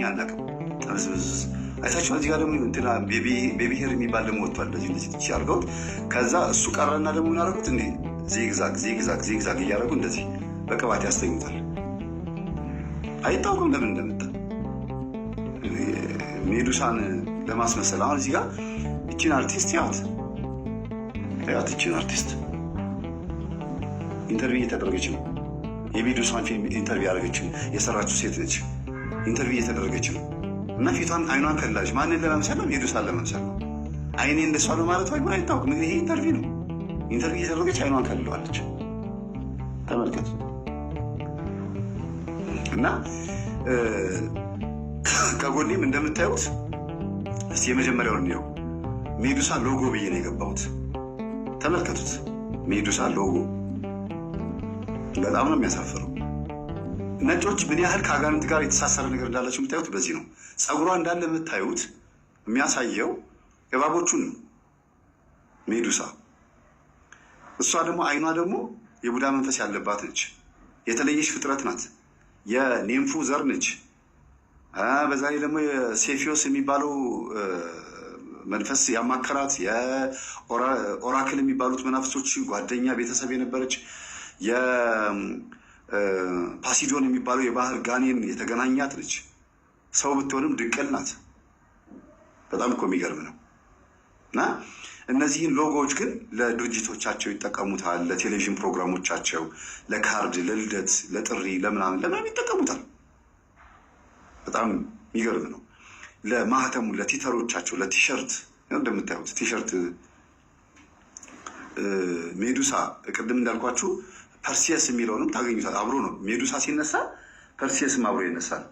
እኛ አናውቅም። ጥምዝምዝ አይታችኋል። እዚህ ጋር ደግሞ እንትና baby hair የሚባል ደግሞ ወጥቷል። እንደዚህ እንደዚህ ትች አድርገውት ከዛ እሱ ቀረና ደግሞ ምን አደረጉት? እንዲህ zigzag zigzag zigzag እያደረጉ እንደዚህ በቅባት ያስተኙታል። አይታወቅም ለምን እንደመጣ ሜዱሳን ለማስመሰል። አሁን እዚህ ጋር እችን አርቲስት ያት ያት እችን አርቲስት interview እየተደረገች ነው። የሜዱሳን ፊልም interview ያደረገችው የሰራችው ሴት ነች። Interview እየተደረገች ነው እና ፊቷን አይኗን ከላለች። ማንን ለመምሰል ነው? ሜዱሳን ለመምሰል ነው። አይኔ እንደሷ ነው ማለት ወይ አይታወቅም። ይሄ interview ነው። Interview እየተደረገች አይኗን ከልለዋለች። ተመልከቱ። እና ከጎኔም እንደምታዩት እስቲ የመጀመሪያውን እንየው። ሜዱሳ ሎጎ ብዬ ነው የገባሁት። ተመልከቱት። ሜዱሳ ሎጎ በጣም ነው የሚያሳፍረው። ነጮች ምን ያህል ከአጋንንት ጋር የተሳሰረ ነገር እንዳላቸው የምታዩት በዚህ ነው። ፀጉሯ እንዳለ የምታዩት የሚያሳየው እባቦቹን ነው ሜዱሳ። እሷ ደግሞ አይኗ ደግሞ የቡዳ መንፈስ ያለባት ነች። የተለየች ፍጥረት ናት። የኔምፉ ዘር ነች። በዛ ላይ ደግሞ የሴፊዮስ የሚባለው መንፈስ ያማከራት፣ የ oracle የሚባሉት መናፍስቶች ጓደኛ ቤተሰብ የነበረች፣ የፓሲዶን የሚባለው የባህር ጋኔን የተገናኛት ነች። ሰው ብትሆንም ድቅል ናት። በጣም እኮ የሚገርም ነው። እና እነዚህን ሎጎዎች ግን ለድርጅቶቻቸው ይጠቀሙታል፣ ለቴሌቪዥን ፕሮግራሞቻቸው፣ ለካርድ፣ ለልደት፣ ለጥሪ፣ ለምናምን ለምናምን ይጠቀሙታል። በጣም የሚገርም ነው። ለማህተሙ፣ ለቲተሮቻቸው፣ ለቲሸርት እንደምታዩት ቲሸርት ሜዱሳ ቅድም እንዳልኳችሁ ፐርሲየስ የሚለውንም ታገኙታል። አብሮ ነው ሜዱሳ ሲነሳ ፐርሲየስም አብሮ ይነሳል።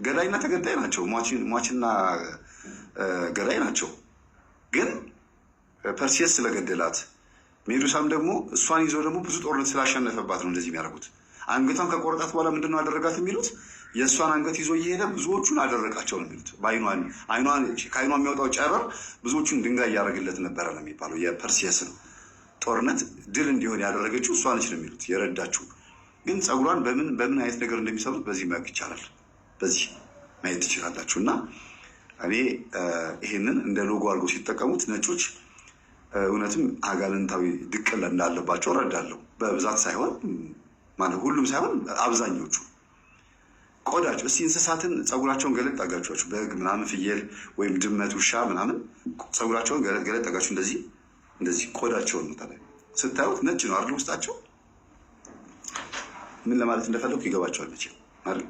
ገዳይና ተገዳይ ናቸው። ሟችና ገዳይ ናቸው። ግን ፐርሲየስ ስለገደላት ሜዱሳም ደግሞ እሷን ይዞ ደግሞ ብዙ ጦርነት ስላሸነፈባት ነው እንደዚህ የሚያደርጉት። አንገቷን ከቆረጣት በኋላ ምንድን ነው አደረጋት የሚሉት? የእሷን አንገት ይዞ እየሄደ ብዙዎቹን አደረቃቸው ነው የሚሉት። ከአይኗ የሚወጣው ጨረር ብዙዎቹን ድንጋይ እያደረግለት ነበረ ነው የሚባለው። የፐርሲየስን ጦርነት ድል እንዲሆን ያደረገችው እሷ ነች ነው የሚሉት፣ የረዳችው። ግን ፀጉሯን በምን በምን አይነት ነገር እንደሚሰሩት በዚህ ማወቅ ይቻላል። በዚህ ማየት ትችላላችሁ። እና እኔ ይሄንን እንደ ሎጎ አድርገው ሲጠቀሙት ነጮች እውነትም አጋንንታዊ ድቅል እንዳለባቸው እረዳለሁ። በብዛት ሳይሆን ማለት ሁሉም ሳይሆን አብዛኞቹ ቆዳቸው። እስቲ እንስሳትን ፀጉራቸውን ገለጥ አድርጋችኋቸው በግ ምናምን ፍየል ወይም ድመት ውሻ ምናምን ፀጉራቸውን ገለጥ አድርጋችሁ እንደዚህ እንደዚህ ቆዳቸውን ነው ታዲያ ስታዩት ነጭ ነው አይደል? ውስጣቸው ምን ለማለት እንደፈለኩ ይገባቸዋል መቼም አይደል?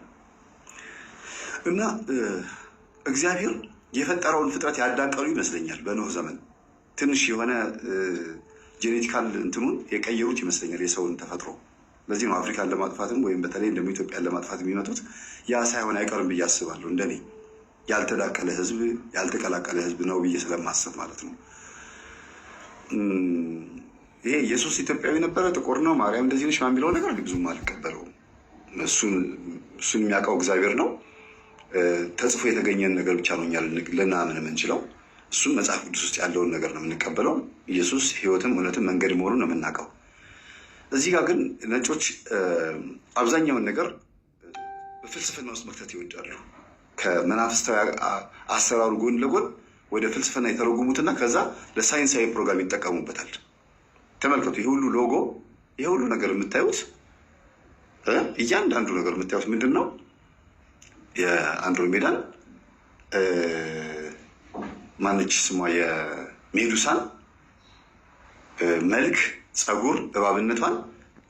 እና እግዚአብሔር የፈጠረውን ፍጥረት ያዳቀሉ ይመስለኛል። በኖህ ዘመን ትንሽ የሆነ genetical እንትኑን የቀየሩት ይመስለኛል የሰውን ተፈጥሮ። ለዚህ ነው አፍሪካን ለማጥፋትም ወይም በተለይ ደግሞ ኢትዮጵያን ለማጥፋት የሚመጡት፣ ያ ሳይሆን አይቀርም ብዬ አስባለሁ። እንደኔ ያልተዳቀለ ህዝብ ያልተቀላቀለ ህዝብ ነው ብዬ ስለማስብ ማለት ነው። ይሄ ኢየሱስ ኢትዮጵያዊ ነበረ፣ ጥቁር ነው፣ ማርያም እንደዚህ ነች የሚለው ነገር ብዙም አልቀበለውም። እሱን የሚያውቀው እግዚአብሔር ነው። ተጽፎ የተገኘን ነገር ብቻ ነው እኛ ልናምን የምንችለው። እሱም መጽሐፍ ቅዱስ ውስጥ ያለውን ነገር ነው የምንቀበለው። ኢየሱስ ሕይወትም እውነትም መንገድ መሆኑን ነው የምናውቀው። እዚህ ጋር ግን ነጮች አብዛኛውን ነገር በፍልስፍና ውስጥ መክተት ይወዳሉ። ከመናፍስታዊ አሰራሩ ጎን ለጎን ወደ ፍልስፍና የተረጉሙትና ከዛ ለሳይንሳዊ ፕሮግራም ይጠቀሙበታል። ተመልከቱ። ይህ ሁሉ ሎጎ፣ ይህ ሁሉ ነገር የምታዩት፣ እያንዳንዱ ነገር የምታዩት ምንድን ነው? የአንድሮሜዳን ማነች ስሟ የሜዱሳን መልክ፣ ፀጉር፣ እባብነቷን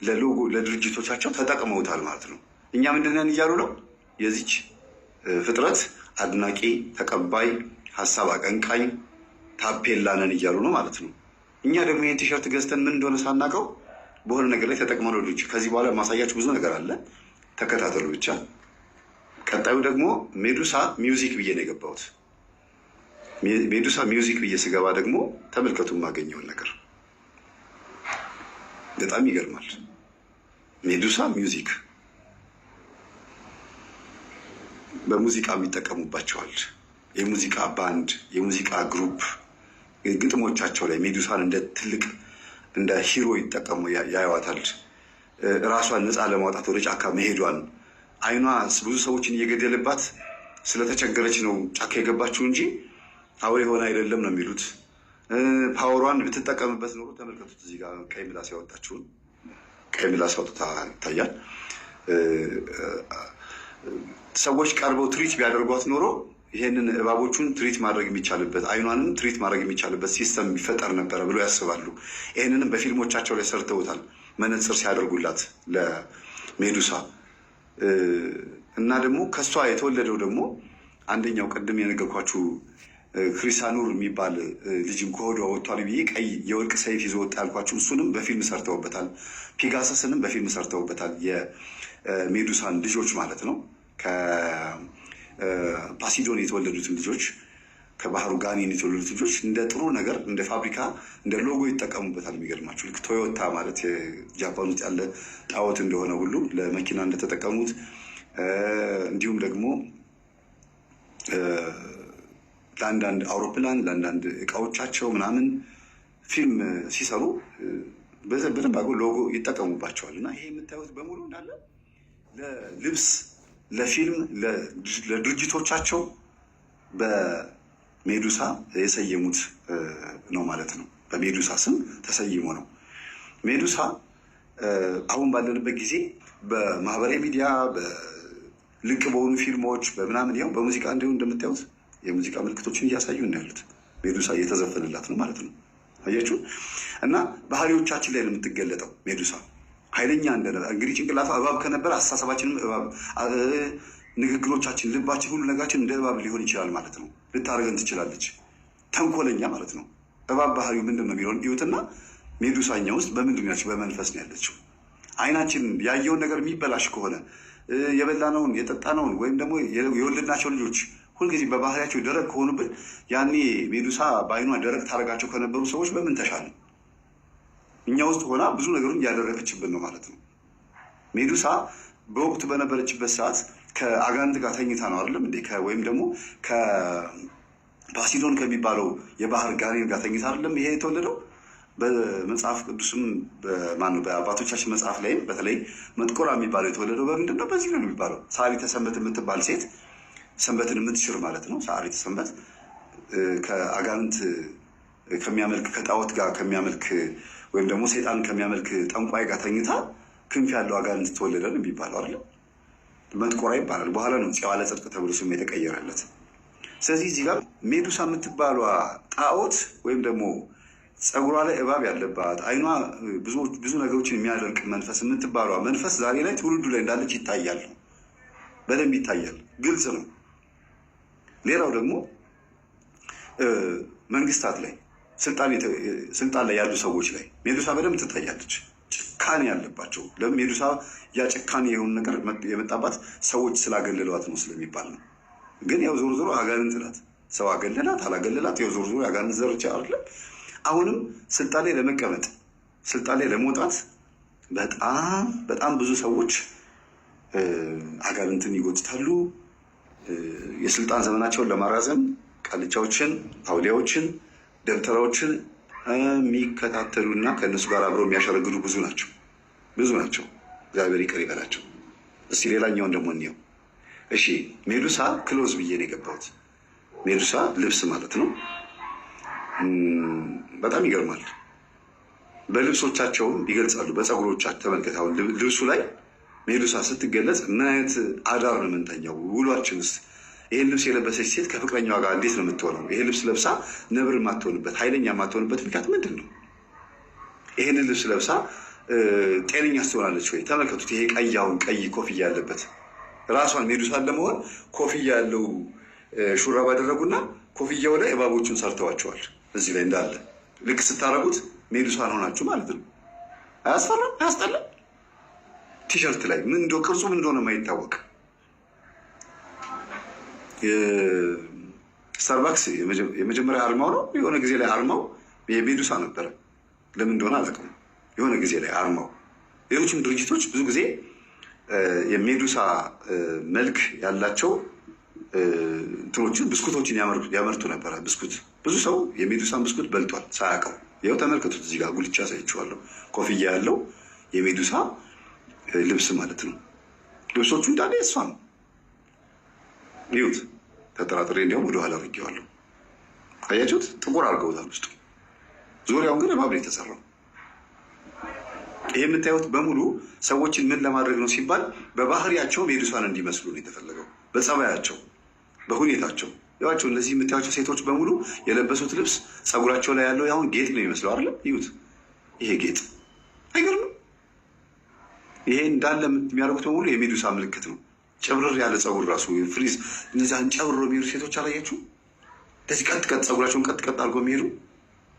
ለሎጎ ለድርጅቶቻቸው ተጠቅመውታል ማለት ነው። እኛ ምንድነን እያሉ ነው? የዚች ፍጥረት አድናቂ፣ ተቀባይ፣ ሀሳብ አቀንቃኝ ታፔላ ነን እያሉ ነው ማለት ነው። እኛ ደግሞ ይህን ቲሸርት ገዝተን ምን እንደሆነ ሳናውቀው በሆነ ነገር ላይ ተጠቅመነው ልጅ ከዚህ በኋላ ማሳያችሁ ብዙ ነገር አለ። ተከታተሉ ብቻ። ቀጣዩ ደግሞ ሜዱሳ music ብዬ ነው የገባሁት። ሜዱሳ music ብዬ ስገባ ደግሞ ተመልከቱ የማገኘውን ነገር በጣም ይገርማል። ሜዱሳ music በሙዚቃም ይጠቀሙባቸዋል። የሙዚቃ ባንድ፣ የሙዚቃ group ግጥሞቻቸው ላይ ሜዱሳን እንደ ትልቅ እንደ hero ይጠቀሙ ያዩዋታል። ራሷን ነፃ ለማውጣት ወደ ጫካ መሄዷን፣ አይኗ ብዙ ሰዎችን እየገደለባት ስለተቸገረች ነው ጫካ የገባችው እንጂ አውሬ ሆነ አይደለም ነው የሚሉት። Power ዋን ብትጠቀምበት ኖሮ ተመልከቱት። እዚህ ጋር ቀይ ምላስ ያወጣችውን ቀይ ምላስ አውጥታ ይታያል። ሰዎች ቀርበው treat ቢያደርጓት ኖሮ ይሄንን እባቦቹን treat ማድረግ የሚቻልበት፣ አይኗንም treat ማድረግ የሚቻልበት system ይፈጠር ነበረ ብሎ ያስባሉ። ይህንንም በፊልሞቻቸው ላይ ሰርተውታል። መነፅር ሲያደርጉላት ለሜዱሳ። እና ደግሞ ከእሷ የተወለደው ደግሞ አንደኛው ቅድም የነገርኳችሁ ክሪሳኑር የሚባል ልጅም ከሆዷ ወጥቷል ብዬ ቀይ የወርቅ ሰይፍ ይዞ ወጣ ያልኳችሁ እሱንም በፊልም ሰርተውበታል። ፒጋሰስንም በፊልም ሰርተውበታል። የሜዱሳን ልጆች ማለት ነው። ከፓሲዶን የተወለዱትን ልጆች፣ ከባህሩ ጋኔን የተወለዱት ልጆች እንደ ጥሩ ነገር፣ እንደ ፋብሪካ፣ እንደ ሎጎ ይጠቀሙበታል። የሚገርማችሁ ልክ ቶዮታ ማለት ጃፓን ውስጥ ያለ ጣዖት እንደሆነ ሁሉ ለመኪና እንደተጠቀሙት፣ እንዲሁም ደግሞ ለአንዳንድ አውሮፕላን፣ ለአንዳንድ እቃዎቻቸው ምናምን ፊልም ሲሰሩ በደንብ አድርገው ሎጎ ይጠቀሙባቸዋል። እና ይሄ የምታዩት በሙሉ እንዳለ ለልብስ፣ ለፊልም፣ ለድርጅቶቻቸው በሜዱሳ የሰየሙት ነው ማለት ነው። በሜዱሳ ስም ተሰይሞ ነው። ሜዱሳ አሁን ባለንበት ጊዜ በማህበራዊ ሚዲያ፣ ልቅ በሆኑ ፊልሞች፣ በምናምን፣ ያው በሙዚቃ እንዲሁ እንደምታዩት የሙዚቃ ምልክቶችን እያሳዩ ነው ያሉት። ሜዱሳ እየተዘፈነላት ነው ማለት ነው። አያችሁ። እና ባህሪዎቻችን ላይ ነው የምትገለጠው ሜዱሳ። ኃይለኛ እንደነበረ እንግዲህ ጭንቅላቷ እባብ ከነበረ አስተሳሰባችንም እባብ፣ ንግግሮቻችን፣ ልባችን፣ ሁሉ ነገራችን እንደ እባብ ሊሆን ይችላል ማለት ነው። ልታደርገን ትችላለች። ተንኮለኛ ማለት ነው። እባብ ባህሪው ምንድን ነው የሚለውን እዩትና ሜዱሳኛ ውስጥ በምንድን ነው ያለችው? በመንፈስ ነው ያለችው። አይናችን ያየውን ነገር የሚበላሽ ከሆነ፣ የበላነውን፣ የጠጣነውን ወይም ደግሞ የወለድናቸው ልጆች ሁልጊዜ በባህሪያቸው ደረቅ ከሆኑብን፣ ያኔ ሜዱሳ በአይኗ ደረቅ ታደርጋቸው ከነበሩ ሰዎች በምን ተሻለ? እኛ ውስጥ ሆና ብዙ ነገሩን እያደረገችብን ነው ማለት ነው። ሜዱሳ በወቅቱ በነበረችበት ሰዓት ከአጋንንት ጋር ተኝታ ነው አይደለም እንዴ? ወይም ደግሞ ከፓሲዶን ከሚባለው የባህር ጋኔን ጋር ተኝታ አይደለም ይሄ የተወለደው? በመጽሐፍ ቅዱስም፣ ማነው በአባቶቻችን መጽሐፍ ላይም በተለይ መጥቆራ የሚባለው የተወለደው በምንድን ነው? በዚህ ነው የሚባለው። ሰዓሊተ ሰንበት የምትባል ሴት፣ ሰንበትን የምትሽር ማለት ነው። ሰዓሊተ ሰንበት ከአጋንንት ከሚያመልክ፣ ከጣዖት ጋር ከሚያመልክ ወይም ደግሞ ሰይጣን ከሚያመልክ ጠንቋይ ጋር ተኝታ ክንፍ ያለው አጋንንት ተወለደ ነው የሚባለው አይደለም። መጥቆራ ይባላል። በኋላ ነው ፄዋለ ጽድቅ ተብሎ ስም የተቀየረለት። ስለዚህ እዚህ ጋር ሜዱሳ የምትባሏ ጣዖት ወይም ደግሞ ፀጉሯ ላይ እባብ ያለባት፣ አይኗ ብዙ ነገሮችን የሚያደርቅ መንፈስ የምትባሏ መንፈስ ዛሬ ላይ ትውልዱ ላይ እንዳለች ይታያል፣ በደንብ ይታያል፣ ግልጽ ነው። ሌላው ደግሞ መንግስታት ላይ፣ ስልጣን ላይ ያሉ ሰዎች ላይ ሜዱሳ በደንብ ትታያለች። ጭካኔ ያለባቸው። ለምን ሜዱሳ ያ ጭካኔ የሆኑ ነገር የመጣባት ሰዎች ስላገለሏት ነው ስለሚባል ነው። ግን ያው ዞሮ ዞሮ አጋንንት ናት። ሰው አገለላት አላገለላት ያው ዞሮ ዞሮ አጋንንት ዘርቻ አይደለም። አሁንም ስልጣን ላይ ለመቀመጥ፣ ስልጣን ላይ ለመውጣት በጣም በጣም ብዙ ሰዎች አጋንንትን ይጎትታሉ። የስልጣን ዘመናቸውን ለማራዘም ቃልቻዎችን፣ አውሊያዎችን፣ ደብተራዎችን የሚከታተሉና ከእነሱ ጋር አብረው የሚያሸረግዱ ብዙ ናቸው፣ ብዙ ናቸው። እግዚአብሔር ይቅር ይበላቸው። እስቲ ሌላኛውን ደግሞ እንየው። እሺ፣ ሜዱሳ clothes ብዬ ነው የገባሁት። ሜዱሳ ልብስ ማለት ነው። በጣም ይገርማል። በልብሶቻቸውም ይገልጻሉ። በፀጉሮቻቸው ተመልከት። አሁን ልብሱ ላይ ሜዱሳ ስትገለጽ ምን አይነት አዳር ነው የምንተኛው? ውሏችንስ? ይህን ልብስ የለበሰች ሴት ከፍቅረኛዋ ጋር እንዴት ነው የምትሆነው? ይህን ልብስ ለብሳ ነብር የማትሆንበት፣ ኃይለኛ የማትሆንበት ምክንያት ምንድን ነው? ይህንን ልብስ ለብሳ ጤነኛ ትሆናለች ወይ? ተመልከቱት። ይሄ ቀይ፣ አሁን ቀይ ኮፍያ ያለበት፣ ራሷን ሜዱሳን ለመሆን ኮፍያ ያለው ሹራብ አደረጉና ኮፍያው ላይ እባቦቹን ሰርተዋቸዋል። እዚህ ላይ እንዳለ ልክ ስታረጉት ሜዱሳን ሆናችሁ ማለት ነው። አያስፈራም? አያስጠላም? ቲሸርት ላይ ምን እንደው ቅርጹ ምን እንደሆነ የማይታወቅ። ስታርባክስ የመጀመሪያ አርማው ነው። የሆነ ጊዜ ላይ አርማው የሜዱሳ ነበረ። ለምን እንደሆነ አላውቅም። የሆነ ጊዜ ላይ አርማው፣ ሌሎችም ድርጅቶች ብዙ ጊዜ የሜዱሳ መልክ ያላቸው እንትኖችን፣ ብስኩቶችን ያመርቱ ነበረ። ብስኩት፣ ብዙ ሰው የሜዱሳን ብስኩት በልቷል ሳያውቀው። ይኸው ተመልከቱት፣ እዚህ ጋር ጉልቻ አሳይቼዋለሁ። ኮፍያ ያለው የሜዱሳ ልብስ ማለት ነው። ልብሶቹ እንዳለ የእሷ ነው። ይሁት። ተጠራጥሬ እንዲያውም ወደኋላ አድርጌዋለሁ። አያችሁት? ጥቁር አድርገውታል ውስጡ። ዙሪያውን ግን እባብ ነው የተሰራው። ይህ የምታዩት በሙሉ ሰዎችን ምን ለማድረግ ነው ሲባል በባህሪያቸው ሜዱሳን እንዲመስሉ ነው የተፈለገው። በጸባያቸው፣ በሁኔታቸው ያቸው እነዚህ የምታዩቸው ሴቶች በሙሉ የለበሱት ልብስ ጸጉራቸው ላይ ያለው አሁን ጌጥ ነው የሚመስለው አይደለም? ይዩት፣ ይሄ ጌጥ አይገርምም? ይሄ እንዳለ የሚያደርጉት በሙሉ የሜዱሳ ምልክት ነው። ጭብርር ያለ ጸጉር ራሱ frizz፣ እነዚያን ጨብርሮ የሚሄዱ ሴቶች አላያችሁ? እንደዚህ ቀጥ ቀጥ ጸጉራቸውን ቀጥ ቀጥ አድርገው የሚሄዱ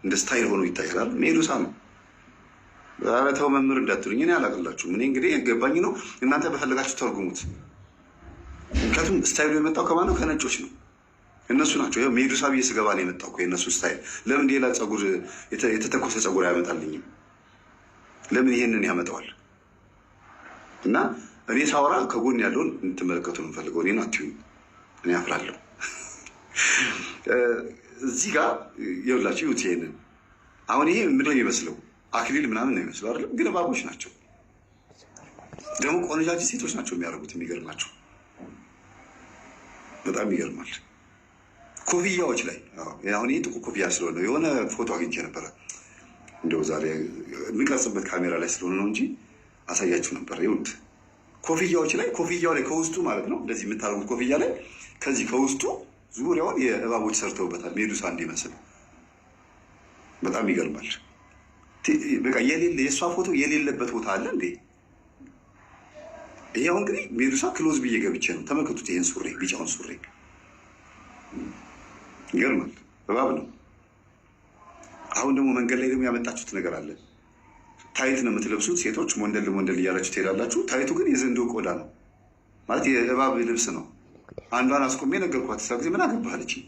እንደ style ሆኖ ይታያል። ሜዱሳ ነው። ኧረ ተው መምህር እንዳትሉኝ፣ እኔ አላቅላችሁም። እኔ እንግዲህ የገባኝ ነው፣ እናንተ በፈለጋችሁ ተርጉሙት። ምክንያቱም style ኡ የመጣው ከማን ነው? ከነጮች ነው። እነሱ ናቸው። ይኸው ሜዱሳ ብዬ ስገባ ነው የመጣው እኮ የእነሱ style። ለምን ሌላ ጸጉር የተተኮሰ ጸጉር አያመጣልኝም? ለምን ይሄንን ያመጣዋል? እና እኔ ሳወራ ከጎን ያለውን እንድትመለከቱ ነው የምፈልገው። እኔን አትዩኝ፣ እኔ አፍራለሁ። እዚህ ጋር ይኸውላችሁ፣ ይዩት ይሄንን። አሁን ይሄ ምንድን ነው የሚመስለው? አክሊል ምናምን ነው የሚመስለው አይደለም? ግን እባቦች ናቸው። ደግሞ ቆነጃጅት ሴቶች ናቸው የሚያደርጉት። የሚገርማቸው በጣም ይገርማል። ኮፍያዎች ላይ አሁን ይህ ጥቁር ኮፍያ ስለሆነ የሆነ ፎቶ አግኝቼ ነበረ። እንደው ዛሬ የሚቀርጽበት ካሜራ ላይ ስለሆነ ነው እንጂ አሳያችሁ ነበር። ይኸውት ኮፍያዎች ላይ፣ ኮፍያው ላይ ከውስጡ ማለት ነው፣ እንደዚህ የምታደርጉት ኮፍያ ላይ ከዚህ ከውስጡ ዙሪያውን የእባቦች ሰርተውበታል፣ ሜዱሳ እንዲመስል። በጣም ይገርማል። በቃ የሌለ የእሷ ፎቶ የሌለበት ቦታ አለ እንዴ? ይሄው እንግዲህ ሜዱሳ clothes ብዬ ገብቼ ነው። ተመልከቱት ይሄን ሱሪ፣ ቢጫውን ሱሪ፣ ይገርማል። እባብ ነው። አሁን ደግሞ መንገድ ላይ ደግሞ ያመጣችሁት ነገር አለ። Tight ነው የምትለብሱት ሴቶች፣ ሞንደል ሞንደል እያላችሁ ትሄዳላችሁ። Tight ኡ ግን የዘንዶ ቆዳ ነው፣ ማለት የእባብ ልብስ ነው። አንዷን አስቆሜ ነገርኳት። እዛ ጊዜ ምን አገባህ አለችኝ።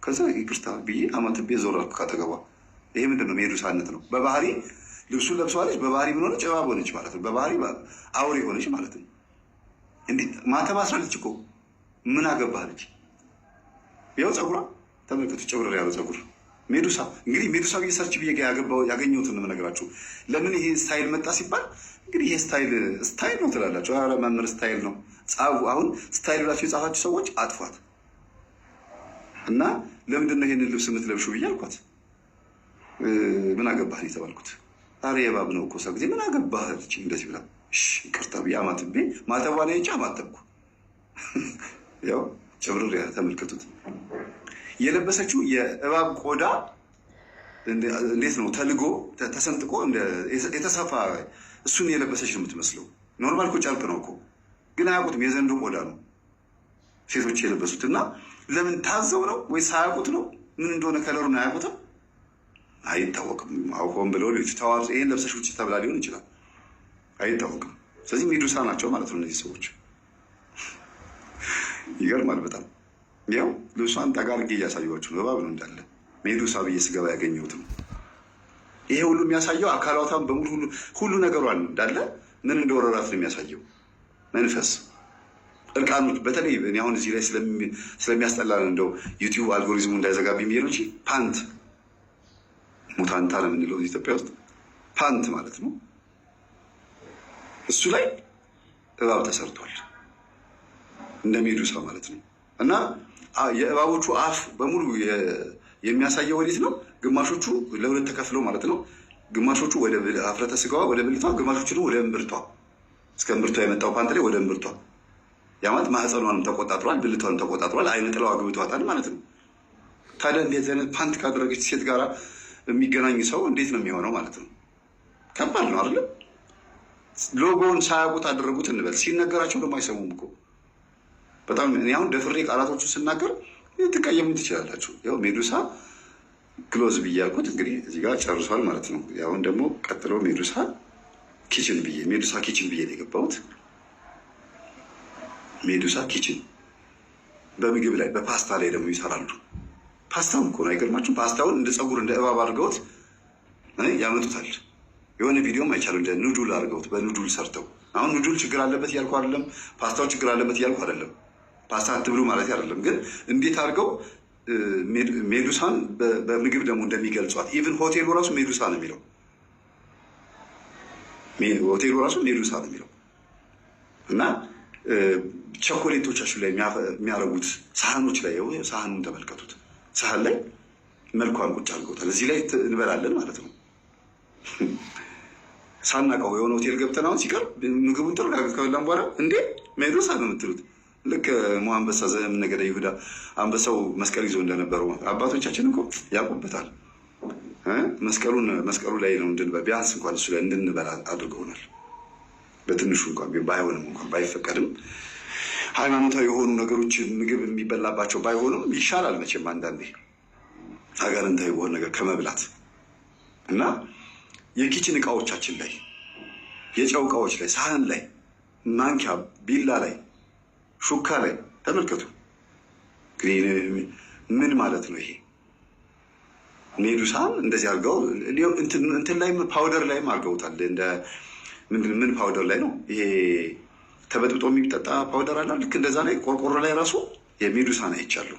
ከዛ ይቅርታ ብዬ አማትቤ ዞር አልኩ ካጠገቧ። ይሄ ምንድን ነው? ሜዱሳነት ነው። በባህሪ ልብሱን ለብሰዋለች። በባህሪ ምን ሆነች? እባብ ሆነች ማለት ነው። በባህሪ አውሬ ሆነች ማለት ነው። እንዴት ማተብ አስራለች እኮ፣ ምን አገባህ አለች። ያው ፀጉሯ ተመልከቱ፣ ጭብርር ያለው ፀጉር ሜዱሳ። እንግዲህ ሜዱሳ ብዬ search ብዬ ያገኘሁትን ነው የምነግራችሁ። ለምን ይሄ style መጣ ሲባል እንግዲህ ይሄ style style ነው ትላላችሁ። ኧረ መምህር style ነው ጻፉ። አሁን style ብላችሁ የጻፋችሁ ሰዎች አጥፏት። እና ለምንድን ነው ይሄንን ልብስ የምትለብሹ ብዬ አልኳት። ምን አገባህ ነው የተባልኩት። ኧረ የእባብ ነው እኮ ሳ ጊዜ ምን አገባህ አለችኝ። እንደዚህ ብላ እሺ ይቅርታ ብዬ አማትቤ ማተቧን አይቼ አማተብኩ። ያው ጭብርር ያለ ተመልከቱት። የለበሰችው የእባብ ቆዳ እንዴት ነው ተልጎ ተሰንጥቆ የተሰፋ፣ እሱን የለበሰች ነው የምትመስለው። Normal እኮ ጨርቅ ነው እኮ፣ ግን አያውቁትም። የዘንዶ ቆዳ ነው ሴቶች የለበሱት። እና ለምን ታዘው ነው ወይ ሳያውቁት ነው? ምን እንደሆነ color ኡን አያውቁትም፣ አይታወቅም። አውቀውም ብለው ተዋር ይሄን ለብሰሽ ውጭ ተብላ ሊሆን ይችላል፣ አይታወቅም። ስለዚህ ሜዱሳ ናቸው ማለት ነው እነዚህ ሰዎች። ይገርማል በጣም። ያው ልብሷን ጠጋ አድርጌ እያሳየኋችሁ ነው። እባብ ነው እንዳለ፣ ሜዱሳ ብዬ ስገባ ያገኘሁት ነው። ይሄ ሁሉ የሚያሳየው አካላቷን በሙሉ ሁሉ ነገሯን እንዳለ ምን እንደወረራት ነው የሚያሳየው። መንፈስ እርቃኖች በተለይ እኔ አሁን እዚህ ላይ ስለሚያስጠላ እንደው ዩቲዩብ አልጎሪዝሙ እንዳይዘጋብኝ ብዬ ነው እንጂ ፓንት፣ ሙታንታ ነው የምንለው ኢትዮጵያ ውስጥ፣ ፓንት ማለት ነው። እሱ ላይ እባብ ተሰርቷል እንደ ሜዱሳ ማለት ነው። እና የእባቦቹ አፍ በሙሉ የሚያሳየው ወዴት ነው? ግማሾቹ ለሁለት ተከፍለው ማለት ነው። ግማሾቹ ወደ አፍረተ ስጋዋ ወደ ብልቷ፣ ግማሾቹ ደግሞ ወደ እምብርቷ፣ እስከ እምብርቷ የመጣው ፓንት ላይ ወደ እምብርቷ። ያ ማለት ማህፀኗንም ተቆጣጥሯል፣ ብልቷንም ተቆጣጥሯል። አይነ ጥላዋ ግብቷታል ማለት ነው። ታዲያ እንዴት አይነት ፓንት ካደረገች ሴት ጋር የሚገናኝ ሰው እንዴት ነው የሚሆነው ማለት ነው? ከባድ ነው አይደለም? ሎጎውን ሳያውቁት አደረጉት እንበል። ሲነገራቸው ደግሞ አይሰሙም እኮ በጣም። እኔ አሁን ደፍሬ ቃላቶቹ ስናገር ልትቀየሙ ትችላላችሁ። ያው ሜዱሳ clothes ብዬ ያልኩት እንግዲህ እዚህ ጋር ጨርሷል ማለት ነው። አሁን ደግሞ ቀጥሎ ሜዱሳ kitchen ብዬ፣ ሜዱሳ kitchen ብዬ ነው የገባሁት። ሜዱሳ kitchen በምግብ ላይ በፓስታ ላይ ደግሞ ይሰራሉ። ፓስታውን እኮ ነው አይገርማችሁም? ፓስታውን እንደ ፀጉር እንደ እባብ አድርገውት ያመጡታል። የሆነ ቪዲዮም አይቻሉ እንደ noodle አድርገውት በ noodle ሰርተው። አሁን noodle ችግር አለበት እያልኩ አይደለም። ፓስታው ችግር አለበት እያልኩ አይደለም። ፓስታ አትብሉ ማለት አይደለም። ግን እንዴት አድርገው ሜዱሳን በምግብ ደግሞ እንደሚገልጿት፣ even ሆቴሉ ራሱ ሜዱሳ ነው የሚለው፣ ሆቴሉ ራሱ ሜዱሳ ነው የሚለው። እና ቸኮሌቶቻችሁ ላይ የሚያደርጉት ሳህኖች ላይ፣ ሳህኑን ተመልከቱት። ሳህን ላይ መልኳን ቁጭ አድርገውታል። እዚህ ላይ እንበላለን ማለት ነው። ሳናውቀው የሆነ ሆቴል ገብተን አሁን ሲቀርብ ምግቡን ጥሩ ከበላን በኋላ እንዴ ሜዱሳ ነው የምትሉት። ልክ አንበሳ ዘእምነገደ ይሁዳ አንበሳው መስቀል ይዞ እንደነበረው አባቶቻችን እኮ ያውቁበታል። መስቀሉን መስቀሉ ላይ ነው እንድንበላ፣ ቢያንስ እንኳን እሱ ላይ እንድንበላ አድርገውናል። በትንሹ እንኳን ባይሆንም እንኳን ባይፈቀድም ሃይማኖታዊ የሆኑ ነገሮች ምግብ የሚበላባቸው ባይሆኑም ይሻላል መቼም አንዳንዴ አጋንንታዊ በሆነ ነገር ከመብላት። እና የ kitchen እቃዎቻችን ላይ፣ የጨው እቃዎች ላይ፣ ሳህን ላይ፣ ማንኪያ ቢላ ላይ፣ ሹካ ላይ ተመልከቱ። እንግዲህ ምን ማለት ነው ይሄ? ሜዱሳን እንደዚህ አድርገው እንትን ላይም powder ላይም አድርገውታል። እንደ ምን powder ላይ ነው ይሄ ተበጥብጦ የሚጠጣ powder አለ። ልክ እንደዛ ላይ ቆርቆሮ ላይ ራሱ የሜዱሳን አይቻለሁ።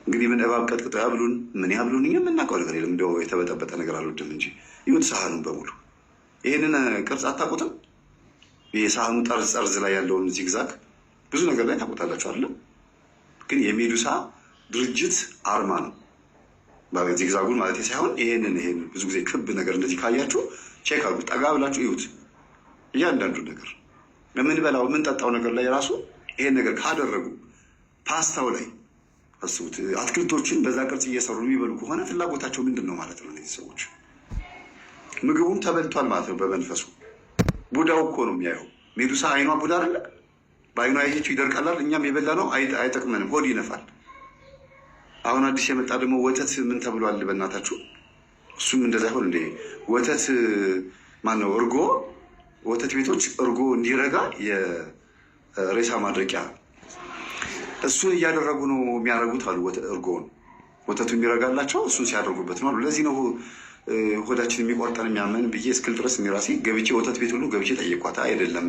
እንግዲህ ምን እባብ ቀጥቅጠው ያብሉን ምን ያብሉን እኛ የምናውቀው ነገር የለም። እንደው የተበጠበጠ ነገር አልወድም እንጂ ይሁት ሳህኑን በሙሉ ይህንን ቅርጽ አታውቁትም? ይሄ ሳህኑ ጠርዝ ጠርዝ ላይ ያለውን zigzag ብዙ ነገር ላይ ታውቁታላችሁ አይደለም? ግን የሜዱሳ ድርጅት አርማ ነው። Zigzag ኡን ማለት ሳይሆን ይሄንን ብዙ ጊዜ ክብ ነገር እንደዚህ ካያችሁ check አድርጉት፣ ጠጋ ብላችሁ እዩት። እያንዳንዱ ነገር የምንበላው የምንጠጣው ነገር ላይ ራሱ ይሄን ነገር ካደረጉ፣ ፓስታው ላይ አስቡት፣ አትክልቶችን በዛ ቅርጽ እየሰሩ የሚበሉ ከሆነ ፍላጎታቸው ምንድን ነው ማለት ነው? እነዚህ ሰዎች ምግቡም ተበልቷል ማለት ነው በመንፈሱ። ቡዳው እኮ ነው የሚያየው። ሜዱሳ አይኗ ቡዳ አይደለ? በአይኗ ያየችው ይደርቃላል። እኛም የበላ ነው አይጠቅመንም፣ ሆድ ይነፋል። አሁን አዲስ የመጣ ደግሞ ወተት ምን ተብሏል? በእናታችሁ እሱም እንደዛ ይሆን እንዴ? ወተት ማነው እርጎ፣ ወተት ቤቶች እርጎ እንዲረጋ የሬሳ ማድረቂያ እሱን እያደረጉ ነው የሚያደርጉት አሉ። እርጎውን ወተቱ የሚረጋላቸው እሱን ሲያደርጉበት ነው አሉ። ለዚህ ነው ሆዳችን የሚቆርጠን የሚያመን ብዬ እስክል ድረስ እኔ ራሴ ገብቼ ወተት ቤት ሁሉ ገብቼ ጠየኳት። አይደለም፣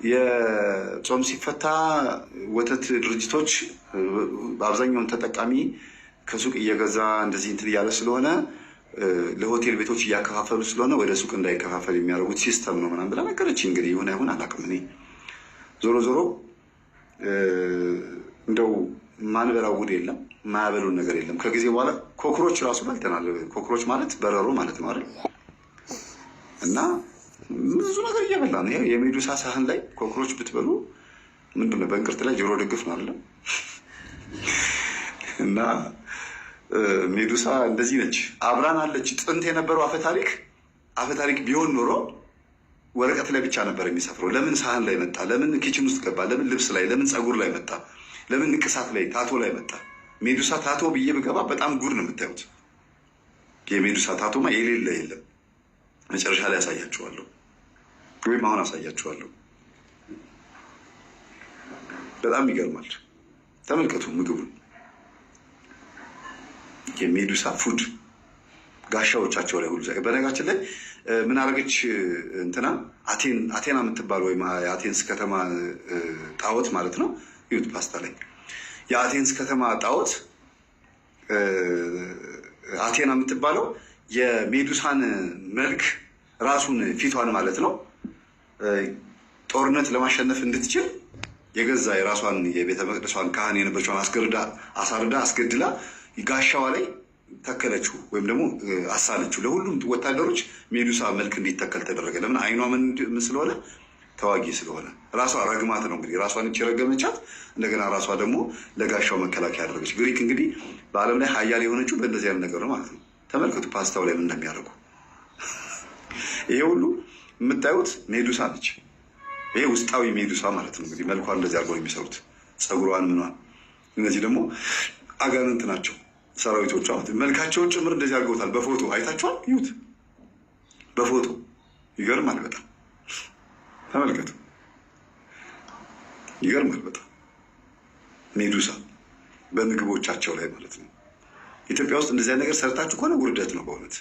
የጾም ሲፈታ ወተት ድርጅቶች በአብዛኛውን ተጠቃሚ ከሱቅ እየገዛ እንደዚህ እንትን እያለ ስለሆነ፣ ለሆቴል ቤቶች እያከፋፈሉ ስለሆነ ወደ ሱቅ እንዳይከፋፈል የሚያደርጉት system ነው ምናምን ብላ ነገረች። እንግዲህ ይሁን አይሁን አላውቅም። እኔ ዞሮ ዞሮ እንደው ማንበላው ጉድ የለም፣ ማያበሉን ነገር የለም። ከጊዜ በኋላ cockroach ራሱ በልተናል። Cockroach ማለት በረሮ ማለት ነው አይደል? እና ብዙ ነገር እየበላ ነው። የሜዱሳ ሳህን ላይ cockroach ብትበሉ ምንድን ነው፣ በእንቅርት ላይ ጆሮ ደግፍ ነው አይደለም? እና ሜዱሳ እንደዚህ ነች፣ አብራን አለች። ጥንት የነበረው አፈታሪክ አፈታሪክ ቢሆን ኖሮ ወረቀት ላይ ብቻ ነበር የሚሰፍረው። ለምን ሳህን ላይ መጣ? ለምን kitchen ውስጥ ገባ? ለምን ልብስ ላይ፣ ለምን ፀጉር ላይ መጣ? ለምን ንቅሳት ላይ tattoo ላይ መጣ? ሜዱሳ tattoo ብዬ ብገባ በጣም ጉድ ነው የምታዩት። የሜዱሳ tattoo ማ የሌለ የለም። መጨረሻ ላይ አሳያችኋለሁ፣ ወይም አሁን አሳያችኋለሁ። በጣም ይገርማል። ተመልከቱ ምግቡን፣ የሜዱሳ food ጋሻዎቻቸው ላይ ሁሉ። በነገራችን ላይ ምን አደረገች እንትና አቴና የምትባል ወይም የአቴንስ ከተማ ጣዖት ማለት ነው። ይሁት ፓስታ ላይ የአቴንስ ከተማ ጣዖት አቴና የምትባለው የሜዱሳን መልክ ራሱን ፊቷን ማለት ነው ጦርነት ለማሸነፍ እንድትችል የገዛ የራሷን የቤተ መቅደሷን ካህን የነበረችዋን አስገርዳ አሳርዳ አስገድላ ጋሻዋ ላይ ተከለችው ወይም ደግሞ አሳለችው። ለሁሉም ወታደሮች ሜዱሳ መልክ እንዲተከል ተደረገ። ለምን? አይኗ ምን ስለሆነ፣ ተዋጊ ስለሆነ። ራሷ ረግማት ነው እንግዲህ፣ ራሷን እች ረገመቻት። እንደገና ራሷ ደግሞ ለጋሻው መከላከያ ያደረገች። ግሪክ እንግዲህ በዓለም ላይ ሀያል የሆነችው በእንደዚህ አይነት ነገር ነው ማለት ነው። ተመልከቱ ፓስታው ላይ ምን እንደሚያደርጉ። ይሄ ሁሉ የምታዩት ሜዱሳ ነች። ይሄ ውስጣዊ ሜዱሳ ማለት ነው። እንግዲህ መልኳን እንደዚህ አድርገው የሚሰሩት ፀጉሯን፣ ምኗን። እነዚህ ደግሞ አጋንንት ናቸው ሰራዊቶቿ። መልካቸውን ጭምር እንደዚህ አድርገውታል። በፎቶ አይታችኋል? ይዩት በፎቶ፣ ይገርማል በጣም፣ ተመልከቱ። ይገርማል በጣም፣ ሜዱሳ በምግቦቻቸው ላይ ማለት ነው። ኢትዮጵያ ውስጥ እንደዚህ ነገር ሰርታችሁ ከሆነ ውርደት ነው በእውነት።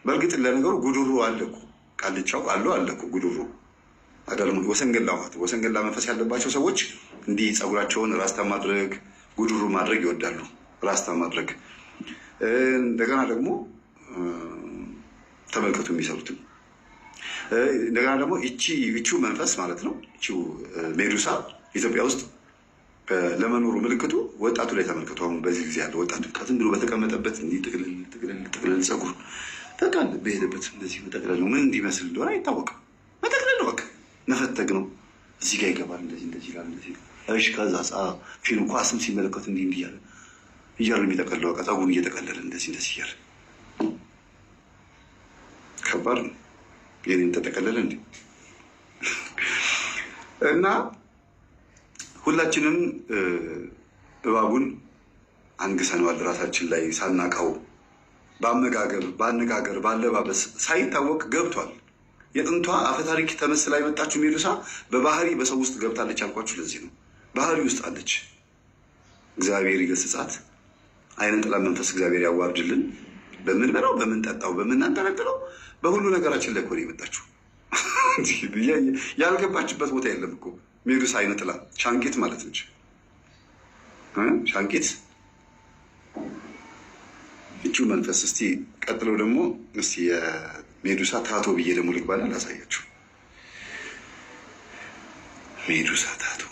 በእርግጥ ለነገሩ ጉድሩ አለ እኮ፣ ቃልቻው ቃሉ አለ እኮ ጉድሩ አይደለም፣ ወሰንገላ ማለት ወሰንገላ መንፈስ ያለባቸው ሰዎች እንዲህ ፀጉራቸውን ራስታ ማድረግ ጉድሩ ማድረግ ይወዳሉ። ራስታ ማድረግ እንደገና ደግሞ ተመልከቱ የሚሰሩትም። እንደገና ደግሞ ይቺው መንፈስ ማለት ነው፣ ይቺው ሜዱሳ ኢትዮጵያ ውስጥ ለመኖሩ ምልክቱ ወጣቱ ላይ ተመልክቶ፣ አሁን በዚህ ጊዜ ያለው ወጣቱ ዝም ብሎ በተቀመጠበት እንዲህ ጥቅልል ጥቅልል ጥቅልል ፀጉር በቃ በሄደበት እንደዚህ መጠቅለል ነው። ምን እንዲመስል እንደሆነ አይታወቅም። መጠቅለል ነው፣ በቃ መፈተግ ነው። እዚህ ጋር ይገባል፣ እንደዚህ እንደዚህ ይላል፣ እንደዚህ። እሺ፣ ከዛ ፊልም ኳስም ሲመለከቱ እንዲህ እንዲህ እያለ እያሉ የሚጠቀልለው በቃ ፀጉሩን እየጠቀለለ እንደዚህ እንደዚህ እያለ ከባድ ነው። የኔን ተጠቀለለ እንዴ? እና ሁላችንም እባቡን አንግሰነዋል ራሳችን ላይ ሳናቀው፣ በአመጋገብ፣ በአነጋገር፣ በአለባበስ ሳይታወቅ ገብቷል። የጥንቷ አፈታሪክ ተመስላ የመጣችው ሜዱሳ በባህሪ በሰው ውስጥ ገብታለች ያልኳችሁ ለዚህ ነው። ባህሪ ውስጥ አለች። እግዚአብሔር ይገስጻት። አይነ ጥላ መንፈስ እግዚአብሔር ያዋርድልን። በምንበላው፣ በምንጠጣው፣ በምናንጠለጥለው በሁሉ ነገራችን ላይ እኮ ነው የመጣችው። ያልገባችበት ቦታ የለም እኮ ሜዱሳ አይነ ጥላ ሻንቂት ማለት ነች። ሻንቂት እቺው መንፈስ። እስቲ ቀጥለው ደግሞ እስቲ የሜዱሳ tattoo ብዬ ደግሞ ልግባና ላሳያችሁ። ሜዱሳ tattoo፣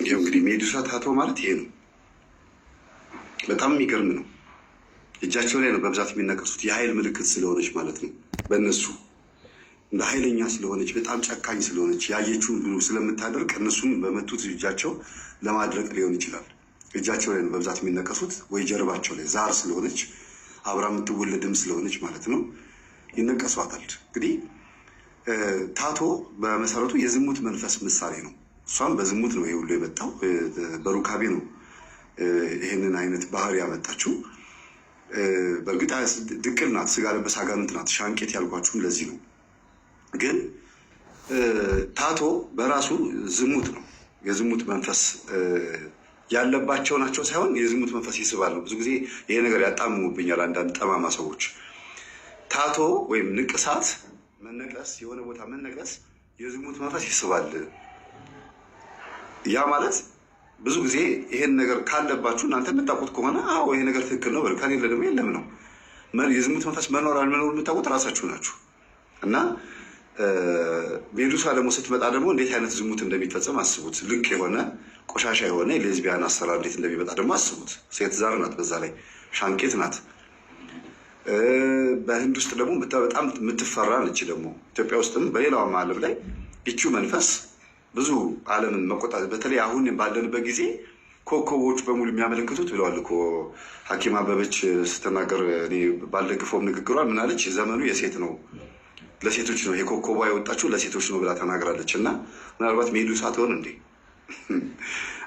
ይኸው እንግዲህ ሜዱሳ tattoo ማለት ይሄ ነው። በጣም የሚገርም ነው። እጃቸው ላይ ነው በብዛት የሚነቀሱት፣ የኃይል ምልክት ስለሆነች ማለት ነው። በእነሱ እንደ ኃይለኛ ስለሆነች፣ በጣም ጨካኝ ስለሆነች፣ ያየችውን ብሎ ስለምታደርቅ እነሱም በመቱት እጃቸው ለማድረቅ ሊሆን ይችላል። እጃቸው ላይ ነው በብዛት የሚነቀሱት፣ ወይ ጀርባቸው ላይ ዛር ስለሆነች፣ አብራ የምትወለድም ስለሆነች ማለት ነው፣ ይነቀሷታል። እንግዲህ tattoo በመሰረቱ የዝሙት መንፈስ ምሳሌ ነው። እሷም በዝሙት ነው ይሄ ሁሉ የመጣው፣ በሩካቤ ነው ይህንን አይነት ባህሪ ያመጣችው። በእርግጥ ድቅል ናት፣ ስጋ ለበስ አጋንንት ናት። ሻንቄት ያልኳችሁም ለዚህ ነው። ግን tattoo በራሱ ዝሙት ነው። የዝሙት መንፈስ ያለባቸው ናቸው ሳይሆን የዝሙት መንፈስ ይስባል ነው። ብዙ ጊዜ ይሄ ነገር ያጣምሙብኛል አንዳንድ ጠማማ ሰዎች። tattoo ወይም ንቅሳት፣ መነቀስ፣ የሆነ ቦታ መነቀስ የዝሙት መንፈስ ይስባል። ያ ማለት ብዙ ጊዜ ይሄን ነገር ካለባችሁ እናንተ የምታውቁት ከሆነ አዎ ይሄ ነገር ትክክል ነው በሉ፣ ከሌለ ደግሞ የለም ነው። የዝሙት መንፈስ መኖር አለመኖር የምታውቁት ራሳችሁ ናችሁ። እና ሜዱሳ ደግሞ ስትመጣ ደግሞ እንዴት አይነት ዝሙት እንደሚፈጸም አስቡት። ልቅ የሆነ ቆሻሻ የሆነ የሌዝቢያን አሰራር እንዴት እንደሚመጣ ደግሞ አስቡት። ሴት ዛር ናት፣ በዛ ላይ ሻንቄት ናት። በህንድ ውስጥ ደግሞ በጣም የምትፈራ ነች። ደግሞ ኢትዮጵያ ውስጥም በሌላውም ዓለም ላይ ይቺው መንፈስ ብዙ ዓለምን መቆጣጠር፣ በተለይ አሁን ባለንበት ጊዜ ኮከቦች በሙሉ የሚያመለክቱት ብለዋል እኮ ሐኪም አበበች ስትናገር፣ እኔ ባልደግፈውም ንግግሯን ምናለች፣ ዘመኑ የሴት ነው፣ ለሴቶች ነው፣ የኮከቧ የወጣችው ለሴቶች ነው ብላ ተናግራለች። እና ምናልባት ሜዱሳ ትሆን እንዴ?